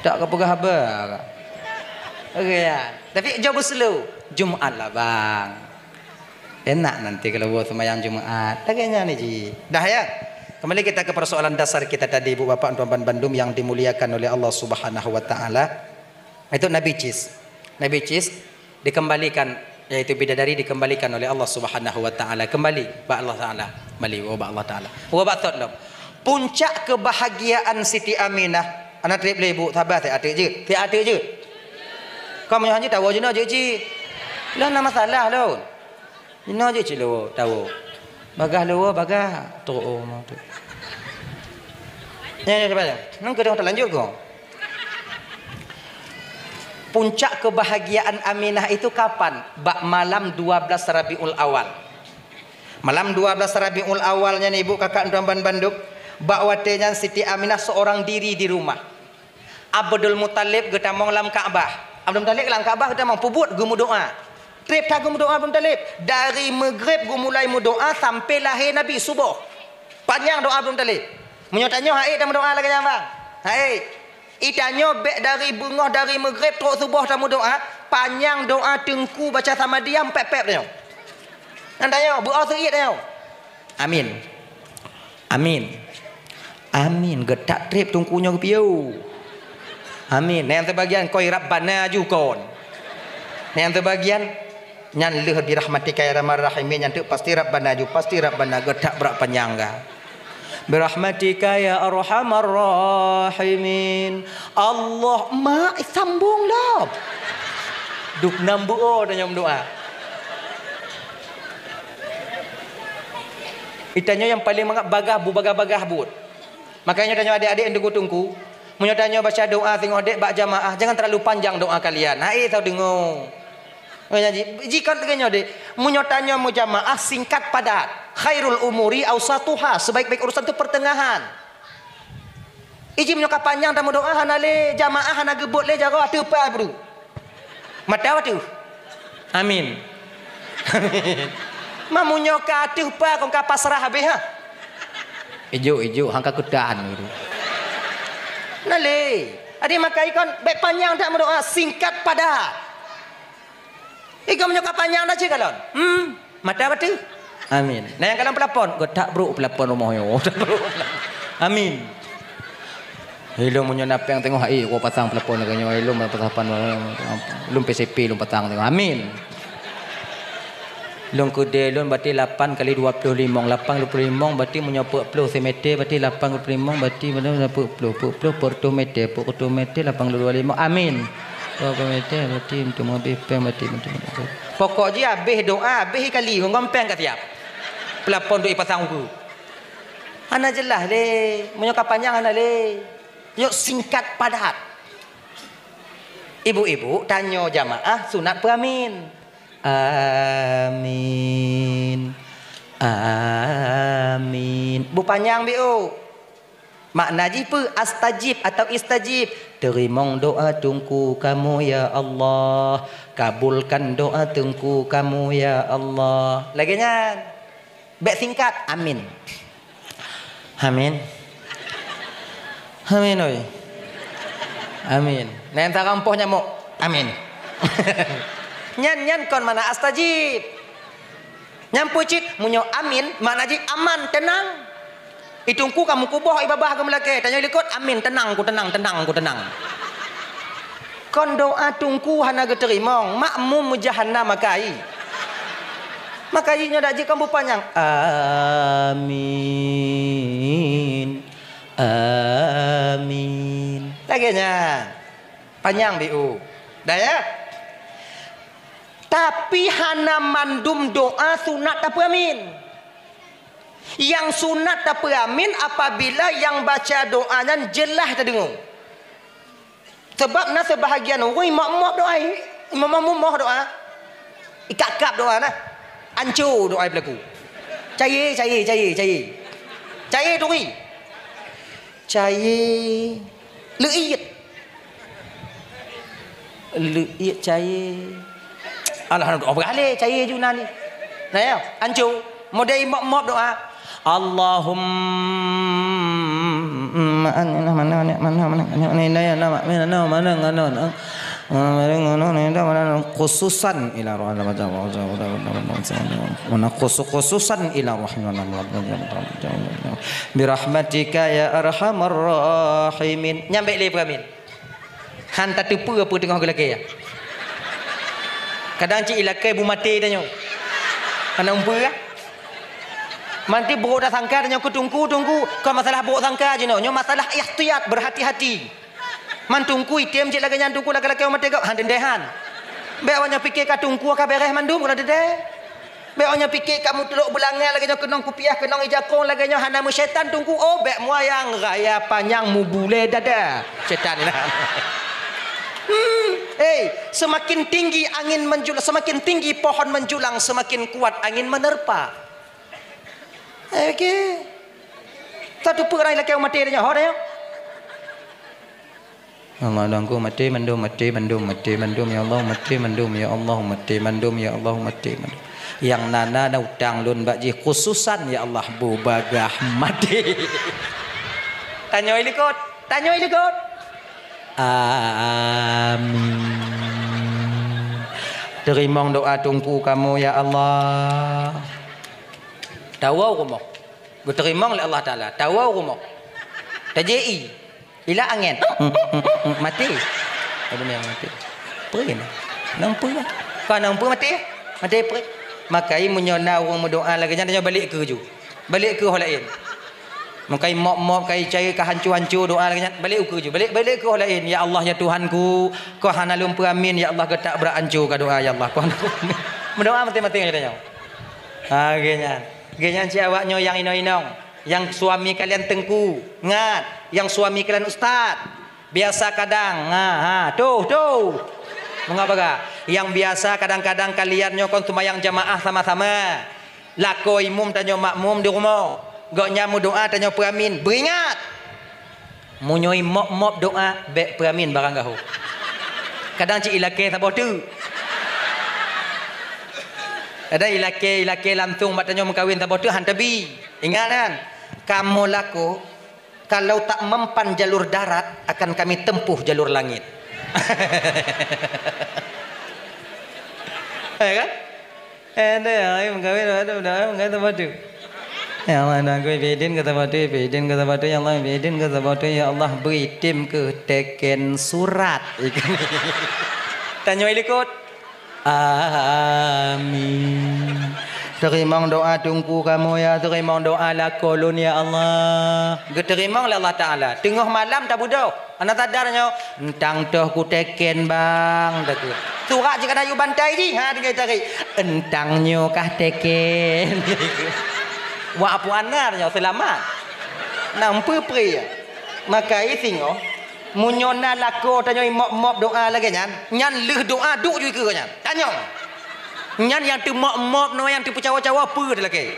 Tak ka peugah haba kah? Oke ya. Tapi jaweueb slow. Jeumaat lah bang. Enak nanti kalau buat sembahyang Jumaat. Lagée nyan ji. Dah ya. Kembali kita ke persoalan dasar kita tadi, Ibu Bapak, tuan-tuan bandum yang dimuliakan oleh Allah Subhanahu wa taala. Itu Nabi Cis. Nabi Cis dikembalikan, yaitu bidadari dikembalikan oleh Allah Subhanahu wa taala. Kembali bak Allah taala. Kembali bak Allah taala. Bak thot lom. Puncak kebahagiaan Siti Aminah. Anak trip le ibu sabar saya atik je. Saya atik je. Kamu nyoh je tahu je no je ji. Lah nama salah lom. Inoe jeuet cit luwoe tawoe. Bagah luwoe bagah trok oh mau tu. Nyan nyan nyan. Nang keudong talanjut ko. Puncak kebahagiaan Aminah itu kapan? Bak malam dua belas Rabiul Awal. Malam dua belas Rabiul Awal nyan ibu kakak tuan bandum. Bak watée nyan Siti Aminah seorang diri di rumah. Abdul Muthalib geutamong lam Ka'bah. Abdul Muthalib lam Ka'bah geutamong peubuet geumeudoa. Treb that geumeudoá Abdul Muthalib. Dari Maghrib geumulai meudoá sampai lahé Nabi, suboh. Panyang doá Abdul Muthalib. Meunyoe tanyoe hai tameudoá lagée nyan, bang. Hai. I tanyoe bék dari beungoh, dari Maghrib trok suboh tameudoá, panyang doá Teungku baca Samadiyah pép-pép tanyoe. Nyan tanyoe, beuoh seuiet tanyoe. Amin. Amin. Amin. Geutak treb Teungku nyoe geupiôh. Amin. Nyang teubagian koi Rabbana aju kon. Nyang teubagian nyan lheueh birahmatika ya arhamar rahimin, nyan teuk pasti Rabbana aju, pasti Rabbana geutak brat panyang ga. Birahmatika ya arhamar rahimin. Allah, mak sambung lom. Duk nam beuo tanyoe meudoá. I tanyoe nyang paleng mangat bagah bu, bagah-bagah buet. Makanya tanyoe adek-adek nyang teungku-teungku, meunyoe tanyoe baca doá singoh dek bak jamaah, jangan terlalu panjang doá kalian. Hai, tau deungoe. Meunyoe ji, ji kon lagée nyoe dek, meunyoe tanyoe meujamaah singkat padat. Khairul umuri ausatuha, sebaik-baik urusan tu pertengahan. Iji meunyoe ka panyang tameudoá hana lé, jamaah hana geubot lé jaroe ateueh pa bru. Mata ateueh. Amin. Amin. Ma meunyoe ka ateueh pa kon ka pasrah habéh ha. Ijok, ijok, hangka keutan gitu. Hana lé. Adi makai kon bék panyang that meudoá, singkat padat. Igoe meunyoe ka panyang dah cit kalon. Hmm, mata bateuh. Amin. Nah, nyang kalon pelapon, geutak brok pelapon rumoh nyoe. Amin. Ilong meunyoe na péng teungoh hai, ku pasang pelapon lagée nyoe. Ilong pasang pan, ilong P C P ilong pasang teungoh. Amin. Ilong keudée ilong berarti lapan kali dua puluh limong. Lapan kali dua puluh limong berarti meunyoe peuet ploh simètre berarti lapan kali dua puluh limong berarti peuet ploh, peuet ploh, peuet reutôh mètre, peuet reutôh mètre lapan kali dua puluh limong. Amin. Dua puluh mètre, berarti untuk mengambil péng, berarti untuk mengambil. Pokok jih habéh doá, habéh kali, ngon péng ka siap. Pelapon untuk ipasang ukeue. Hana jeulaih lé, meunyoe ka panyang hana lé. Yok singkat padat. Ibu-ibu tanyoe jamaah sunat peuamin. Amin. Amin. Beupanyang biôh. Makna jih peue? Astajib atau istajib. Teurimong doá teungku kamoe ya Allah. Kabulkan doá teungku kamoe ya Allah. Lagée nyan. Bék singkat, amin. Amin. Amin oi. Amin. Nyan tarampoh nyamok. Amin. Nyan, nyan kon makna astajib. Nyang peue cit, meunyoe amin, makna jih aman, teunang. I teungku ka meukuboh, i babah ka meulakée, tanyoe likot, amin, teunang ku, teunang, teunang ku, teunang. Kon doá teungku hana geuteurimong, makmum meujahanam makai. Makai nyoe dak jih kon beupanyang, amin, amin. Lagée nyan. Panyang biôh. Dah ya? Tapi hana mandum doá sunat tapeuamin. Nyang sunat tapeuamin apabila nyang baca doá nyan jeulaih tadeungoe. Sabab na seubahagian ureuëng mop-mop doá, mop-mop doá. Ikab-kab doá na. Anco doá peulaku. Caye, caye, caye, caye. Caye turi. Caye. Leuiet. Leuiet caye. Alah, oh, beuralée caye ju na ni. Nah, ya, anco. Modai mop-mop doá. Allahumma anna mana mana mana mana mana mana mana mana mana mana khususan ila rahmana khususan ila rahmana birahmatika ya arhamar rahimin. Nyambek lé peuamin. Han tateupeue peue teungoh geulakée. Kadang cit ilakée bu maté tanyoe. Hana umpeue. Manti brok tasangka tanyoe keu teungku, teungku. Kon masalah brok sangka jinoe. Nyoe masalah ihtiyat, berhati-hati. Man teungku item cit lagée nyan teungku lagée-lagée umat tigok han dendeh han. Bék awak nyoe pike ka teungku ka bereh mandum keunoe dendeh. Bék awak nyoe pike ka mutulok beulangét lagée nyoe keunong kupiah keunong ijakong lagée nyoe hana meusyaitan teungku. Oh bék muayang raya panyang mubulée dada. Syaitan inan. Hmm, hey, semakin tinggi angin menjulang, semakin tinggi pohon menjulang, semakin kuat angin menerpa. Oke. Tateupeue rai lakée umat tanyoe ho tanyoe. Allah dongku maté mandum, maté mandum, maté mandum ya Allah, maté mandum ya Allah, maté mandum ya Allah, maté mandum. Nyang na na utang lôn bak jih khususan ya Allah, bubagah maté. Tanyoe likot, tanyoe likot. Amin. Teurimong doa teungku kamoe ya Allah. Tawoe rumoh. Geuteurimong lé Allah Taala. Tawoe rumoh. Tajék ie. Ila angén. Maté. Ada yang maté. Peue na? Nang peue? Ka nang peue maté? Maté peue? Makai meunyoe na ureuëng meudoa lagée nyan, tanyoe balek keu ju. Balek keu ho laén. Makai mop-mop, kai cai ka hanco-hanco doa lagée nyan, balek keu ju. Balek, balek keu ho laén. Ya Allah, ya Tuhanku, kau hana lôn peue amin. Ya Allah, geutak brat hanco ka doa, ya Allah. Kau hana meudoa maté-maté ngon tanyoe. Ha, lagée nyan. Lagée nyan cit awak nyoe nyang inong-inong. Nyang suami kalian teungku, ngat, nyang suami kalian ustaz. Biasa kadang, ha, ha, tuh, tuh. Mengapa ga? Nyang biasa kadang-kadang kalian nyoe kon seumayang jamaah sama-sama. Lakoe imum tanyoe makmum di rumoh. Gobnyan meudoa tanyoe peue amin. Beuingat. Meunyoe mop-mop doa, bék peue amin barang gaho. Kadang cit ilakée saboh teuk. Kadang ilakée, ilakée langsung bak tanyoe meukawen saboh teuk han tabi. Ingat kan? Kamoe lakoe, kalau tak mempan jalur darat, akan kami tempuh jalur langit. Ya kan? Eh, dah, ai meukawen, aduh, dah, ai meukawen saboh teuk. Ya Allah, dah, aku bidin keu saboh teuk, bidin keu saboh teuk, ya Allah, bidin keu saboh teuk, ya Allah, beri tim keu teken surat. Tanyoe likot. Amin. Teurimong doa teungku kamoe ya, teurimong doa lakoe lôn ya Allah. Geuteurimong lé Allah Taala. Teungoh malam tabeudôh. Hana sadar nyoe, "Eunteuk toh kuteken, Bang," takheun. Surat jih ka na yue bantai jih, ha, tinggai tarék. "Eunteuk nyoe kah teken." Wak puan na nyoe seulamat. Nang peue-peue ya. Makai singoh, meunyoe na lakoe tanyoe mop-mop doa lagée nyan, nyan lheueh doa duek ju ikeue nyan. Tanyoe. Nyan nyang teumop-mop nyoe nyang teupeucawa-cawa peue teulakée.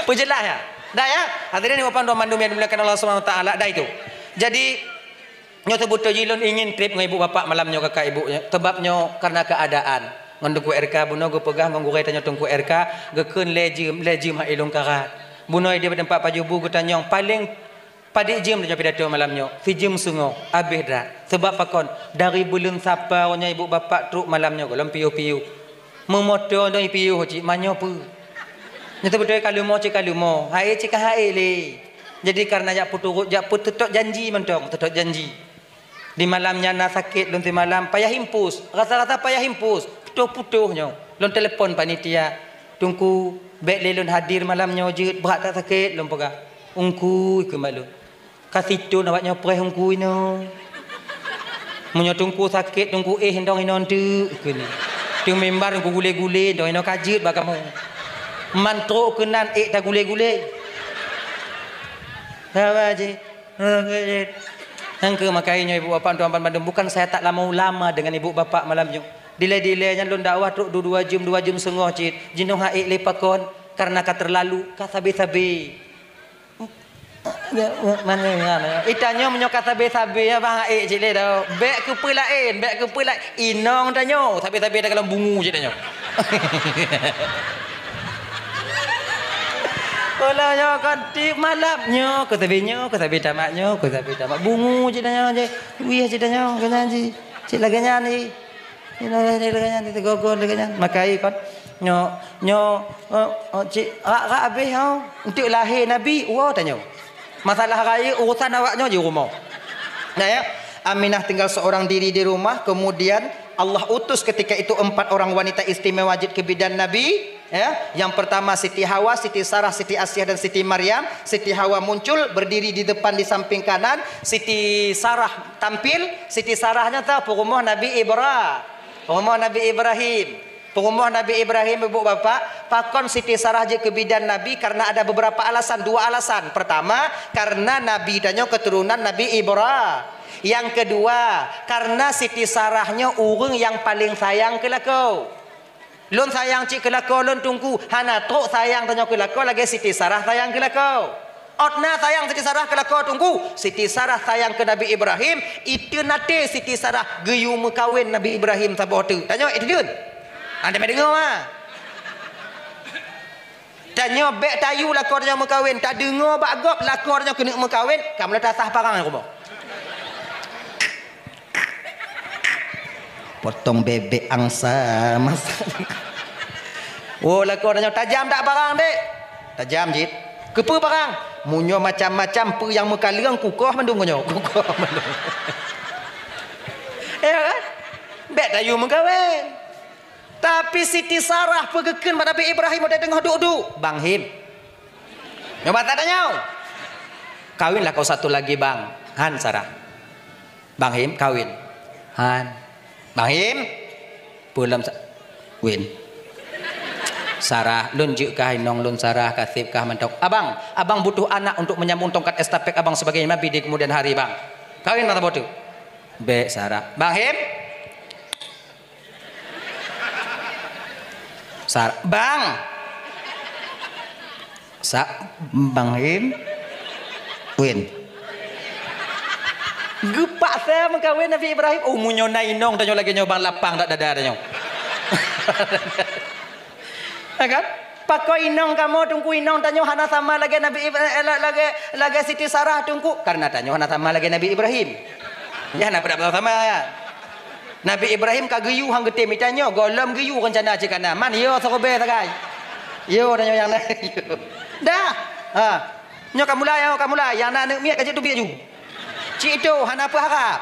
Peujeulaih ya? Dah ya? Hadirin ibu bapak tuan mandum yang dimuliakan Allah Subhanahu wa taala, dah itu. Jadi nyoe seubeutôi jih lôn ingin trip ngon ibu bapak malam nyoe kakak ibu nyoe. Sebab nyoe karena keadaan. Ngon Teungku R K bunoe geupeugah ngon gurée tanyoe Teungku R K geukheun lé jeuem, lé jeuem hai lôn karat. Bunoe di teumpat pajoh bu geutanyong paléng Padit jeuem tanyoe pidato malam nyoe? Sijeuem seungoh, abéh that. Sabab pakon? Dari buleuen Sapa nyoe ibu bapak trok malam nyoe gohlom piôh-piôh. Meumoto nyoe piôh cit, manyoe peue? Nyoe teubeutôi ka leumo cit ka leumo, hai cit ka hai lé. Jadi kareuna jak peuturot, jak peuteutôt janji mantong, teutôt janji. Di malam nyan na sakét lôn simalam, payah impus, rasa-rasa payah impus, putôh-putôh nyoe. Lôn telepon panitia, "Teungku, bék lé lôn hadir malam nyoe jeuet, brat that sakét," lôn peugah. "Ungku," kheun bak lôn. "Ka sithon awak nyoe preh Ungku inoe. Meunyoe Teungku sakét, Teungku éh indong inoe teuk," kheun. "Teumimbar Teungku gulé-gulé indong inoe ka jeuet bak kamoe. Man trok keunan ék tagulé-gulé." Sabar jih. Nyang keu makai nyoe ibu bapak tuan bandum, bukan saya tak lama ulama dengan ibu bapak malam nyoe. Dilée-dilée nyan lôn dakwah trok dua-dua jeuem, dua jeuem seungoh cit. Jinoe han ék lé pakon, karena ka terlalu, ka sabe-sabe. Itanyoe meunyoe ka sabe-sabe, ya, bah han ék cit lé dah. Bék keupeue laén, bék keupeue laén. Inong tanyoe, sabe-sabe dah kalon bungu cit tanyoe. Ulah nyoe kon tiep malam nyoe, keu sabe nyoe, keu sabe tamat nyoe, keu sabe tamat. Bungu cit tanyoe je. Wih cit tanyoe, keu nyan ji. Cit lagée nyan ji. Cit lagée nyan, cit lagée nyan, cit gogon lagée nyan. Makai kon. Nyoe, nyoe, oh, oh, cit rak-rak abéh nyoe. Enteuk lahé Nabi, woe tanyoe. Masalah rayeuk urusan awak nyoe di rumoh. Nah, ya. Aminah tinggal seorang diri di rumah, kemudian Allah utus ketika itu empat orang wanita istimewa jeuet keu bidan Nabi, ya. Yang pertama Siti Hawa, Siti Sarah, Siti Asiah dan Siti Maryam. Siti Hawa muncul berdiri di depan di samping kanan, Siti Sarah tampil, Siti Sarah nyan teuh peurumoh Nabi Ibra-, peurumoh Nabi Ibrahim. Peurumoh Nabi Ibrahim, ibu bapak, pakon Siti Sarah jeuet keu bidan Nabi? Karena ada beberapa alasan, dua alasan. Pertama, karena Nabi tanyoe keturunan Nabi Ibra-, yang kedua, karena Siti Sarah nyoe ureuëng nyang paléng sayang keu lakoe. Lôn sayang cit keu lakoe lôn Teungku, hana trok sayang tanyoe keu lakoe lagée Siti Sarah sayang keu lakoe. Ôt na sayang Siti Sarah keu lakoe Teungku, Siti Sarah sayang keu Nabi Ibrahim, iteunaté Siti Sarah geuyue meukawen Nabi Ibrahim saboh teuk. Tanyoe, eh, teujeuet? Hana tadeungoe, ma. Tanyoe bèk tayue lakoe tanyoe meukawen, tadeungoe bak gob lakoe tanyoe keuneuk meukawen, ka mulai tasah parang rumoh. Potong bebek angsa masa. Oh, lakoe tanyoe tajam dak parang, dek? Tajam cit. Keupeue parang? Meunyoe macam-macam peue nyang meukaleueng kukoh mandum nyoe. Kukoh mandum. Ya kan? Bèk tayue meukawen. Tapi Siti Sarah peugeukeuen bak Nabi Ibrahim watèe teungoh duek-duek, "Bang Him." Nyoe bak tanyoe. "Kawinlah kau satu lagi, Bang." "Han, Sarah." "Bang Him, kawin." "Han." "Bang Him." "Peue lom sa-, win." "Sarah, lôn jeuet kah inong lôn Sarah, ka sép kah mantong." "Abang, abang butuh anak untuk menyambung tongkat estafet abang sebagai nabi di kemudian hari, Bang." "Kawin mantong boh teuk." "Bèk, Sarah." "Bang Him." Sar-, "Bang." Sa-, "Bang Him." "Win." Geupaksa meukawen Nabi Ibrahim. Oh, meunyoe na inong tanyoe lagèe nyoe, bang, lapang dak dada tanyoe. Ya kan? Pakon inong kamoe, Teungku, inong tanyoe hana sama lagèe Nabi Ib-, eh, la-, lagèe, lagèe Siti Sarah, Teungku. Karena tanyoe hana sama lagèe Nabi Ibrahim. Ya, hana peue dak sama, ya. Nabi Ibrahim ka geuyue han geutem, tanyoe gohlom geuyue rencana cit ka na. Man yo siribèe sagai. Yo, tanyoe nyang na. Yo. Dah. Ha. Nyoe ka mulai, nyoe ka mulai. Nyang na aneuk miet ka jeuet teubiet ju. Cit itu hana peuharap.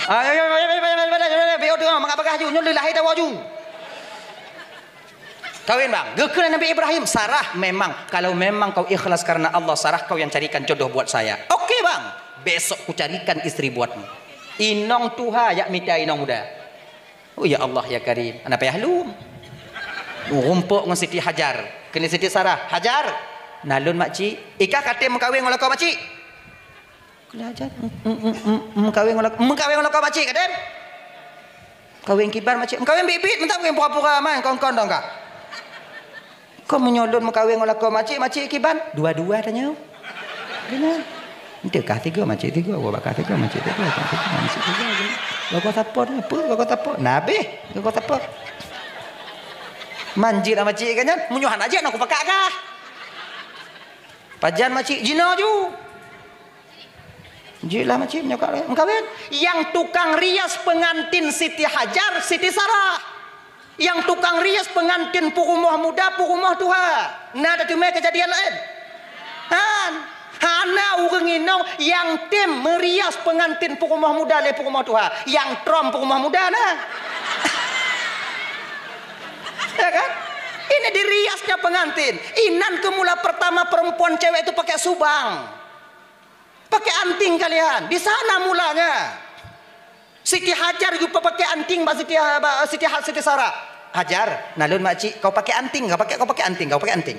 Ah, yo, yo, yo, mangat bagah ju. Nyoe lé lahé tawoe ju. Kawin, bang. Geukheun Nabi Ibrahim, "Sarah, memang, kalau memang kau ikhlas karena Allah, Sarah, kau yang carikan jodoh buat saya." "Oke, bang. Besok kucarikan istri buatmu." Inong tuha jak mita inong muda. Oh, ya Allah, ya Karim. Hana payah lom. Rumpok ngon Siti Hajar. Kheun Siti Sarah, "Hajar, na lôn makcik." "Ikah ka tem meukawen ngon lakoe makcik?" "Keu lé Hajar, em, em, em, em, meukawen ngon lak-, meukawen ngon lakoe makcik ka tem?" "Kawen kiban makcik?" "Meukawen biet-biet, mantong kawen pura-pura man, kon-kon dong kah." "Kon meunyoe lôn meukawen ngon lakoe makcik, makcik kiban?" "Dua-dua tanyoe." Geuhnyan. Ente kah tiga, makcik tiga, gua bakah tiga, makcik tiga, makcik tiga, makcik tiga. Lakoe sapo nyoe, peue lakoe sapo? Nah, abéh, lakoe sapo. Man jeuet lah makcik geuhnyan, meunyoe hana jeuet, na kupakat kah. Pajan makcik, jinoe ju. Jeuet lah makcik, meunyoe ka meukawen. Nyang tukang rias pengantin Siti Hajar, Siti Sarah. Nyang tukang rias pengantin peurumoh muda, peurumoh tuha. Na tateumé keujadian laén? Han. Hana ureuëng inong nyang tem meurias pengantin peurumoh muda lé peurumoh tuha. Nyang trom peurumoh muda na. Ya kan? Ini diriasnya pengantin. Inan keu mula pertama perempuan cewek itu pakai subang. Pakai anting kalian. Di sana mulanya. Siti Hajar geupakai anting bak Siti, bak Siti Ha-, Siti Sarah. "Hajar, na lôn makcik, kau pakai anting, kau pakai, kau pakai anting, kau pakai anting."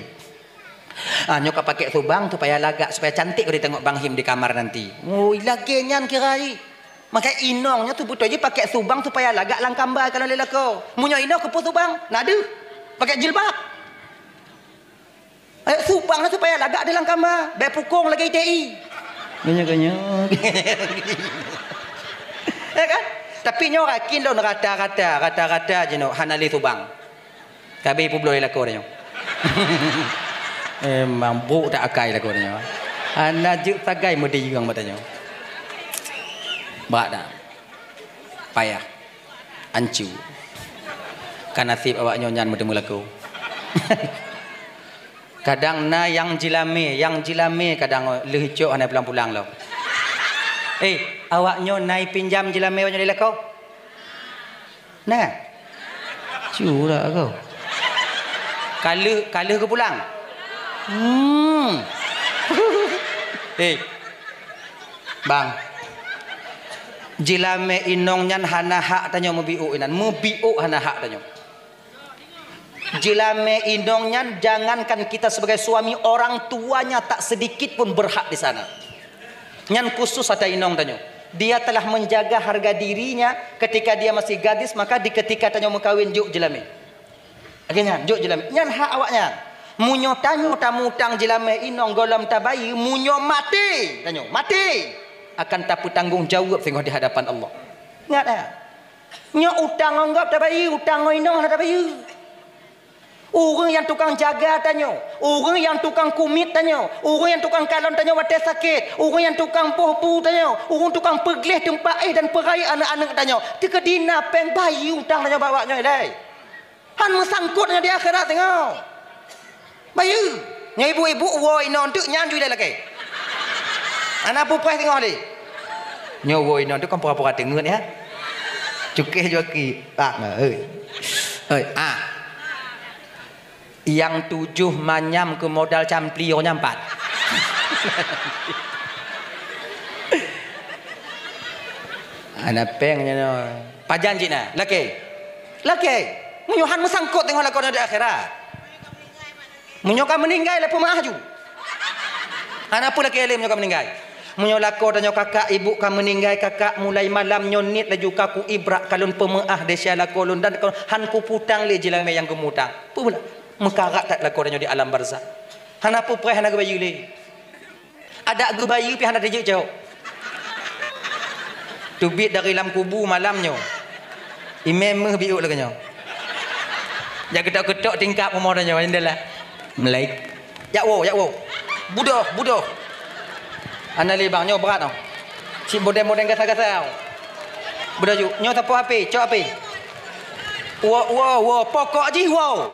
Ah, nyoe ka pakai subang supaya lagak, supaya cantik kau ditengok Bang Him di kamar nanti. Oi, lagèe nyan kira i. Maka inong nyoe tu beutôi jih pakai subang supaya lagak lam kamba kalau lé lakoe. Meunyoe inong keupeue subang, na deuh. Pakai jilbab. Eh, subang lah supaya lagak dalam kama. Bèk pukong lagèe I T I. Geunyok-geunyok. Ya kan? Tapi nyoe rakin lôn rata-rata, rata-rata jinoe hana lé subang. Ka abéh peubloe lakoe nyoe. Memang brok that akai lakoe nyoe. Hana jeuet sagai meudiyueng mata nyoe. Brat dah. Payah. Ancu. Ka naseb awak nyoe nyan meuteumé lakoe. Kadang na nyang jilamé, nyang jilamé kadang lheueh cok hana pulang-pulang lom. Eh, awak nyoe na ipinjam jilamé awak nyoe lé lakoe? Na? Curak kau. Ka lheueh, ka lheueh geupulang? Hmm. Eh. Bang. Jilamé inong nyan hana hak tanyoe meubiôk inan. Meubiôk hana hak tanyoe. Jilamé inong nyan, jangankan kita sebagai suami, orang tuanya tak sedikit pun berhak di sana. Nyan khusus ata inong tanyoe. Dia telah menjaga harga dirinya ketika dia masih gadis, maka di ketika tanyoe meukawen jok jilamé. Lagèe nyan, jok jilamé. Nyan hak awaknyan. Meunyoe tanyoe tamutang jilamé inong gohlom tabayeue, meunyoe maté, tanyoe maté, akan tapeutanggong jaweueb singoh di hadapan Allah. Ingat, eh? Nyoe utang ngon gob tabayeue, utang ngon inong hana tabayeue. Ureuëng nyang tukang jaga tanyoe, ureuëng nyang tukang kumiet tanyoe, ureuëng nyang tukang kalon tanyoe watée sakét, ureuëng nyang tukang poh bu tanyoe, ureuëng tukang peugleh teumpat éh dan peurayeuk aneuëk-aneuëk tanyoe, teukeudi na péng bayeue utang tanyoe bak awak nyoe ilée. Han meusangkot nyoe di akhirat singoh. Bayeue. Nyoe ibu-ibu woe inong teuk nyan ju ilée lakée. Hana peue preh singoh lé. Nyoe woe inong teuk kon pura-pura teungeut ya. Cukéh ju aki. Ah, hei. Hei, ah. Nyang tujoh manyam keu modal campli nyoe nyang pat. Hana péng nyoe. Pajan cit na? Lakée. Lakée. Meunyoe han meusangkot teungoh lakoe di akhirat. Meunyoe ka meuninggai lé peumeu'ah ju. Hana peue lakée lé meunyoe ka meuninggai. Meunyoe lakoe tanyoe kakak ibu ka meuninggai, kakak mulai malam nyoe niet laju ka kuibrak kalon peumeu'ah desya lakoe lôn dan han kuputang lé jilamé nyang geumutang. Peue meukarat that lakoe tanyoe di alam barzakh. Hana peue preh hana geubayeue lé. Adak geubayeue pih hana teujeuet cok. Teubiet dari lam kubu malam nyoe. Imé meuh biuk lagée nyoe. Jak keutok-keutok tingkap rumoh tanyoe jendela. Mulai. Jak woe, jak woe. Budoh, budoh. Hana lé bang nyoe brat noh. Cit bodeng-bodeng gasa-gasa. Budoh ju. Nyoe sapoh api, cok api. Woe, woe, woe. Pokok jih woe.